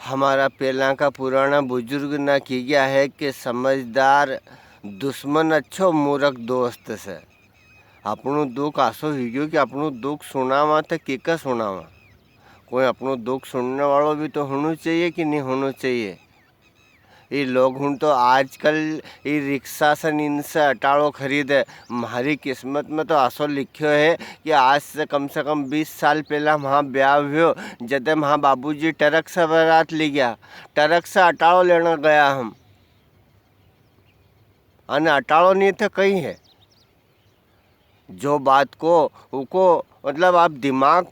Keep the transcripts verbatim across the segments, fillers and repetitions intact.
हमारा पेलां का पुराना बुजुर्ग ना की गया है कि समझदार दुश्मन अच्छो, मूर्ख दोस्त से। अपणो दुख आसो हुई गयो कि अपणो दुख सुनावा तो किका सुनावा? कोई अपणो दुख सुनने वालो भी तो होनो चाहिए कि नहीं होनो चाहिए? ये लोग हुण तो आजकल ये रिक्शा से न इनसे अटालो खरीदे। म्हारी किस्मत में तो असो लिख्यो है कि आज से कम से कम बीस साल पहला म्हा ब्याह हुयो, जदे म्हा बाबूजी ट्रक से बारात ले गया, ट्रक से अटालो लेने गया हम। अने अटालो नहीं तो कई है। जो बात को, उको, मतलब, आप दिमाग,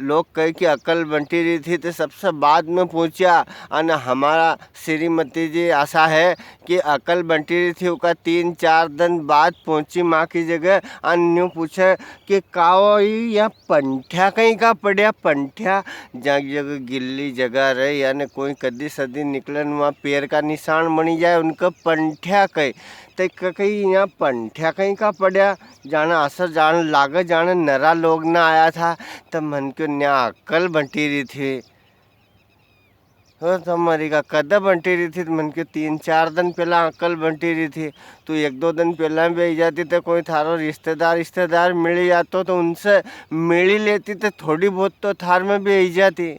लोग कहे कि अकल बंटी रही थी, तो सबसे बाद में पहुंचा। अने हमारा श्रीमती जी ऐसा है कि अकल बंटी रही थी, उका तीन चार दिन बाद पहुंची माँ की जगह। अने न्यू पूछे कि काओ, ई या पंठ्या कहीं का पड़या, पंठ्या? जहाँ जगह गिल्ली जगह रहे, यानी कोई कदी सदी निकलन, वहाँ पैर का निशान बनी जाए, उनका पंठ्या कहे। ते क-, कहीं यहाँ पंठ्या कहीं का पड़या, जाने असर जाने लागे, जाने नरा लोग ना आया था, तब मन क्यों न्या अक्कल बंटी रही थी। हो, तमारी का कद बंटी रही थी, तो मन क्यों तीन चार दिन पहला अक्कल बंटी रही थी। तू एक दो दिन पहला भी आई जाती, तो कोई थारो रिश्तेदार, रिश्तेदार मिल जातो, तो उनसे मिली लेती, तो थोड़ी बहुत तो थार में भी आई जाती।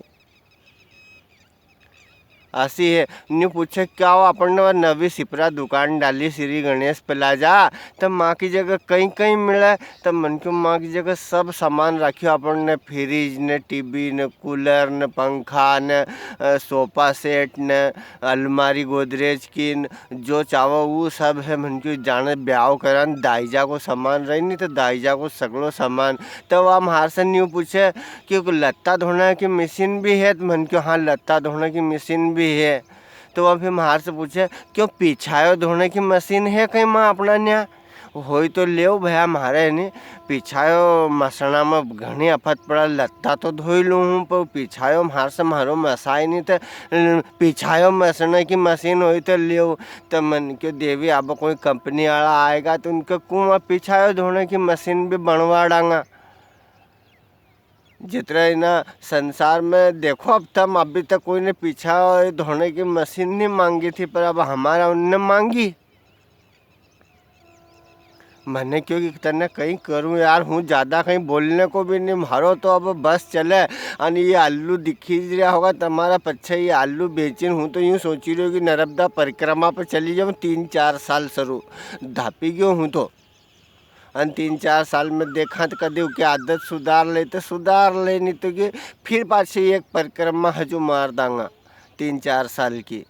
असी है, न्यू पूछे, "क्या हो, अपन ने वा नवी सिपरा दुकान डाली, श्री गणेश प्लाजा, तो माँ की जगह कई कई मिले?" तो मन क्यों माँ की जगह सब सामान राख्यो अपन ने, फ्रिज ने, टीवी ने, कूलर ने, पंखा ने, अ, सोफा सेट ने, अलमारी गोदरेज की न, जो चावो वो सब है। मन क्यों जाने ब्याव करान दाईजा को सामान रही नी, तो दाईजा को सगलो सामान। तो वा म्हार से न्यू पूछे, क्योंकि लत्ता धोने की मशीन भी है? तो मन क्यों, "हाँ, लत्ता धोने की मशीन भी है।" तो वह फिर म्हार से पूछे, "क्यों, पिछायो धोने की मशीन है कहीं माँ अपना न्या? होई तो लेव भैया, म्हारे है नी, पिछायो मसना में घणी आफत पड़ा, लत्ता तो धोई लूँ हूँ, पर पिछायो म्हार से म्हारो मसाय नी, तो, अ, पिछायो मसने की मशीन होई तो लेव।" तो मन क्यों, "देवी, अब कोई कंपनी वाला आएगा, तो उनके कुआं पिछायो धोने की मशीन भी बनवा डांगा।" जितरा इना संसार में देखो, अब तम अभी तक कोई ने पिछायो धोने की मशीन नी मांगी थी, पर अब हमारा उनने मांगी। मने क्यों कि तने कई करूं यार, हूँ ज्यादा कई बोलने को भी नी, म्हारो तो अब बस चले। अन ये आलू दिखी रहा होगा तमारा पच्छे, ये आलू बेचिन हूँ तो यूं सोची रह्यो कि नर्मदा परिक्रमा पर चली जाऊं तीन चार साल सरू। धापी गयो हूँ तो। अन तीन चार साल में देखा तो कदे उकी आदत सुधार ले तो सुधार ले, नी तो कि फिर पाछे एक परिक्रमा हजू मार दांगा तीन चार साल की।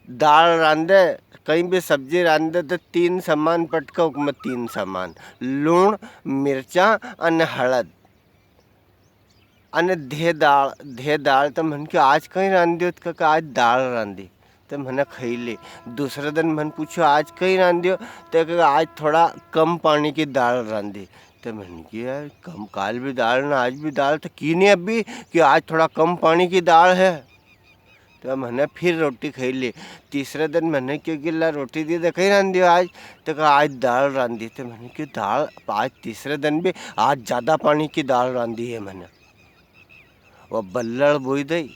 दाल रांधे, कई भी सब्जी रांधे तो तीन सामान पटका, उकमें तीन सामान, लूण, मिर्चा अने हळद। अने धे दाल, धे दाल, तो मन क्यों आज कई रांधी हो? तो कहे, "आज दाल रांधी।" तो मने खाई ली। दूसरे दिन मन पूछो, "आज कई रांधी हो?" तो कहे, "आज थोड़ा कम पानी की दाल रांधी।" तो मन की, "यार, कम, काल भी दाल ना, आज भी दाल, तो की नी अभी कि आज थोड़ा कम पानी की दाल है?" तो मने फिर रोटी खाई ली। तीसरे दिन मने क्यों, "गिल्ला रोटी दी दे, कई रांधी हो आज?" तो कहा, "आज दाल रांधी।" तो मने क्यों, "दाल?" आज तीसरे दिन भी, "आज ज्यादा पानी की दाल रांधी है मने।" वो बल्लड़ बोई दे,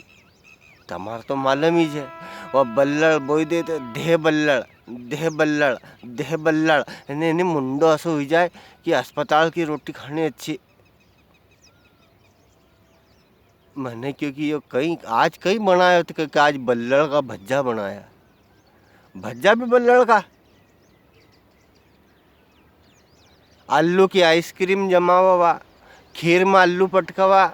तमार तो मालूम ही है, वो बल्लड़ बोई दे तो धे बल्लड़, धे बल्लड़, धे बल्लड़, इन्हें, इन्हें मुंडो असो हुई जाए कि अस्पताल की रोटी खानी अच्छी। मने क्यों कि यो कई, आज कई बनायो तो कई आज बल्लड़ का भज्जा बनाया। भज्जा भी बल्लड़ का। आलू की आइसक्रीम जमावा वा, खीर में आलू पटकावा,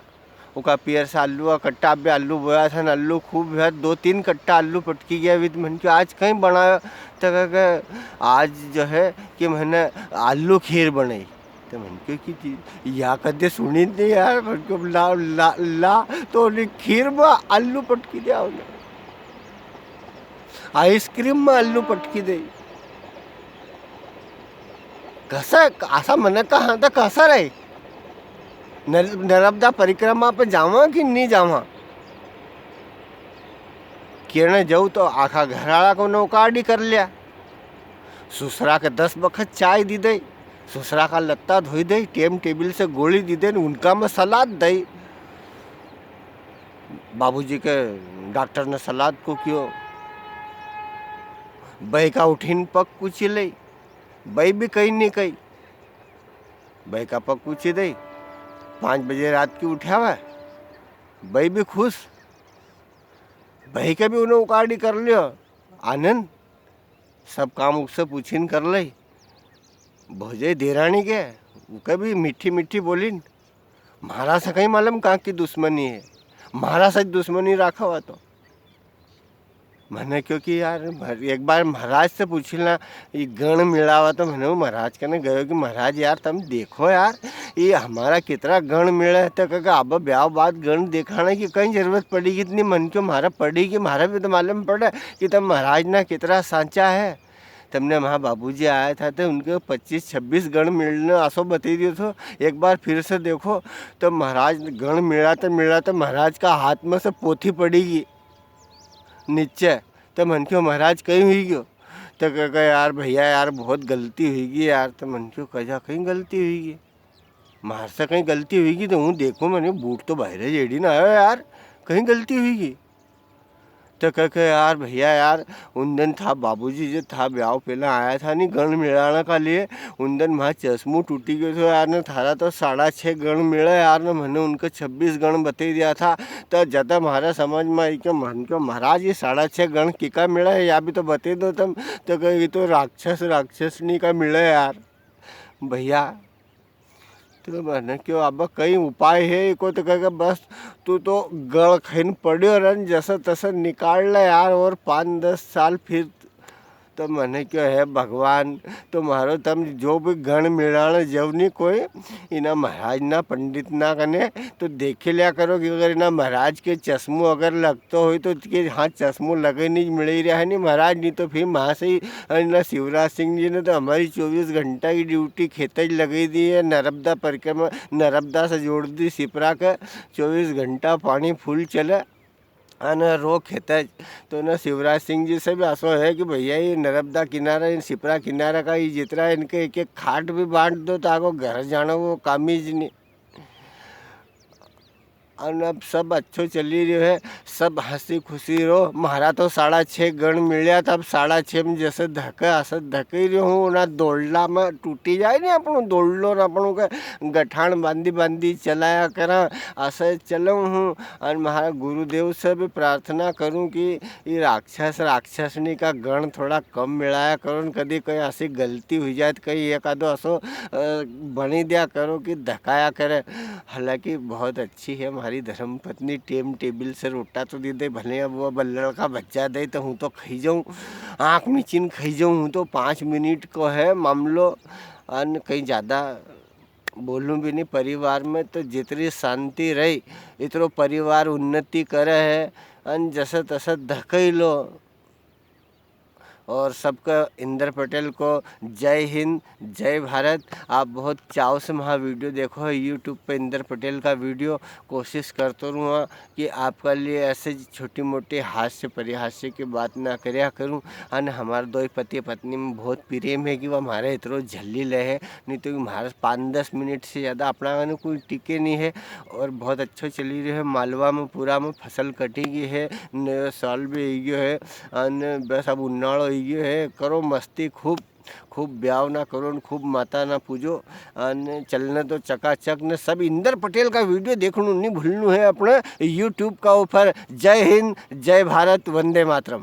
उका पियर से आलू का कट्टा, अबे आलू बोया था ना, आलू खूब हुआ, दो तीन कट्टा आलू पटकी गया। विद मन क्यों आज कई बनायो, तो कह के आज जो है कि मने आलू खीर बनाई। तो मन क्यों कि चीज, या कदे सुनी नहीं यार, मन क्यों ला, ला, ला, तो उन्हें खीर में आलू पटकी दिया उन्हें। आइसक्रीम में आलू पटकी दे। कसा, असा मनक का हाथ कसा रहे? नर-, नर्मदा परिक्रमा पे जावा कि नी जावा? केने जाऊ तो आखा घराला को नौकाडी कर लिया। सुसरा के दस बखत चाय दी दे, सुसरा का लत्ता धोई दे, टेम टेबिल से गोली दी दे, उनका में सलाद दे। बाबूजी के डॉक्टर ने सलाद को कियो, बई का उठीन पग पूछी ले, बई भी कई नी कई, बई का पग पूछी दे, पाँच बजे रात की उठावे, बई भी खुश, बई के भी उन्हें उकाड़ी कर लियो आनंद। सब काम उससे पूछीन कर ले। भोजे देराणी के, उके भी मीठी मीठी बोलीन, म्हारा से कई मालूम कां की दुश्मनी है, म्हारा से दुश्मनी राखा हुआ तो। मने क्यो कि यार, एक बार महाराज से पूछी ला, ये गण मिलावा तो मने वो महाराज कने गयो कि महाराज यार, तम देखो यार, ये हमारा कितरा गण मिला है, तो कहे, "अब ब्याव बाद गण दिखाने की कई जरूरत पड़ेगी इतनी?" मन क्यो म्हारा पड़ेगी, म्हारा भी तो मालूम पड़े कि तम महाराज ना कितरा सांचा है। तमने वहाँ बाबूजी आया था, तो उनके पच्चीस छब्बीस गण मिलने आसो बता दियो थो। एक बार फिर से देखो, तो महाराज गण मिला तो मिला, तो महाराज का हाथ में से पोथी पड़ेगी नीचे। तो मन क्यो, "महाराज, कई हुई गयो?" तो कह, कह, "यार भैया यार, बहुत गलती हुई गई यार।" तो मन क्यो, "कजा कई गलती हुई गई? म्हार से कई गलती हुई गई तो हूँ देखूँ, मने बूट तो बाहर जेड़ी ना आयो यार, कई गलती हुई गई?" तो कह के, "यार भैया यार, उन दिन था बाबूजी जो था ब्याव पहले आया था नी गण मिलाने का लिए, उन दिन म्हारा चश्मो टूटी गयो थो यार, ने थारा तो साढ़ा छः गण मिला यार, ने मने उनके छब्बीस गण बता दिया था।" तो जदा म्हारा समझ में आई के मन क्यो, "महाराज, ये साढ़ा छः गण किका मिला है, या भी तो बता दो तम।" तो कहे, "ये तो राक्षस राक्षसनी का मिला है यार भैया।" तो मने क्यो, "अब कई उपाय है इको?" तो कहे, "बस तू तो गल खाइन पड़्यो रन, जैसे तैसे निकाल ले यार, और पाँच दस साल फिर।" तो मने क्यो, "हे भगवान, तुम्हारो तम जो भी गण मिलाने जब नी कोई, इना महाराज ना पंडित ना कने तो देख लिया करो कि अगर इना महाराज के चश्मो अगर लगतो होय तो के हाँ चश्मो लगे नी मिल ही रहा है नी महाराज, नी तो फिर वहाँ से ही।" अरे ना, शिवराज सिंह जी ने तो हमारी चौबीस घंटा की ड्यूटी खेत ज लगाई दी है, नर्मदा परिक्रमा, नर्मदा से जोड़ दी सिपरा के, चौबीस घंटा पानी फुल चले, अने रो खेत ज। तो ना, शिवराज सिंह जी से भी आसो है कि भैया, ये नर्मदा किनारा, इन सिपरा किनारा का ये जितना, इनके एक एक खाट भी बांट दो, तो आगो घर जाना वो काम ही ज नी। अन अब सब अच्छो चली रह्यो है, सब हंसी खुशी रो। म्हारा तो साढ़ा छः गण मिल्या था, अब साढ़ा छः में जैसे धके, ऐसे धके ही रह्यो हूँ। ना दोड़ला में टूटी जाए नी, अपनो दोड़लो ना, अपनो के गठान बांधी बांधी चलाया करा, ऐसे चलूँ हूँ। अन म्हारा गुरुदेव से भी प्रार्थना करूँ कि ये राक्षस राक्षसनी का गण थोड़ा कम मिलाया करो न, कदी कोई ऐसी गलती हुई जाए तो कहीं एक आधो ऐसो, अ, बनी दिया करो कि धकाया करे। हालांकि बहुत अच्छी है हमारी धर्मपत्नी, टेम टेबल से रोटा तो दे दे, भले अब वो बल्लड़ का बच्चा दे तो हूँ तो खाई जाऊँ, आँख मीचीन खाई जाऊँ हूँ तो। पाँच मिनट को है मामलो, अन कहीं ज़्यादा बोलूँ भी नहीं। परिवार में तो जितनी शांति रही, इतरो परिवार उन्नति करे है, अन जैसे तैसे धकई लो। और सबका इंदर पटेल को जय हिंद, जय भारत। आप बहुत चाव से म्हारा वीडियो देखो है YouTube पे इंदर पटेल का वीडियो। कोशिश करतो रहूँगा कि आपका लिए ऐसे छोटी मोटी हास्य परिहास्य की बात ना करया करूँ। अन हमारे दोई पति पत्नी में बहुत प्रेम है कि वो हमारे इतरो झल्ली ले है, नहीं तो हमारे पाँच दस मिनट से ज़्यादा अपना कने कोई टिके नहीं है। और बहुत अच्छो चली रह्यो है, मालवा में पूरा में फसल कटी गई है, नयो साल भी आई गयो है, अन बस अब उन्हाळो आई गयो है। करो मस्ती खूब, खूब ब्याव ना करो न खूब माता ना पूजो, अन चलने तो चकाचक ने। सब इंदर पटेल का वीडियो देखणू नहीं भूलनू है अपने YouTube का ऊपर। जय हिंद, जय भारत, वंदे मातरम।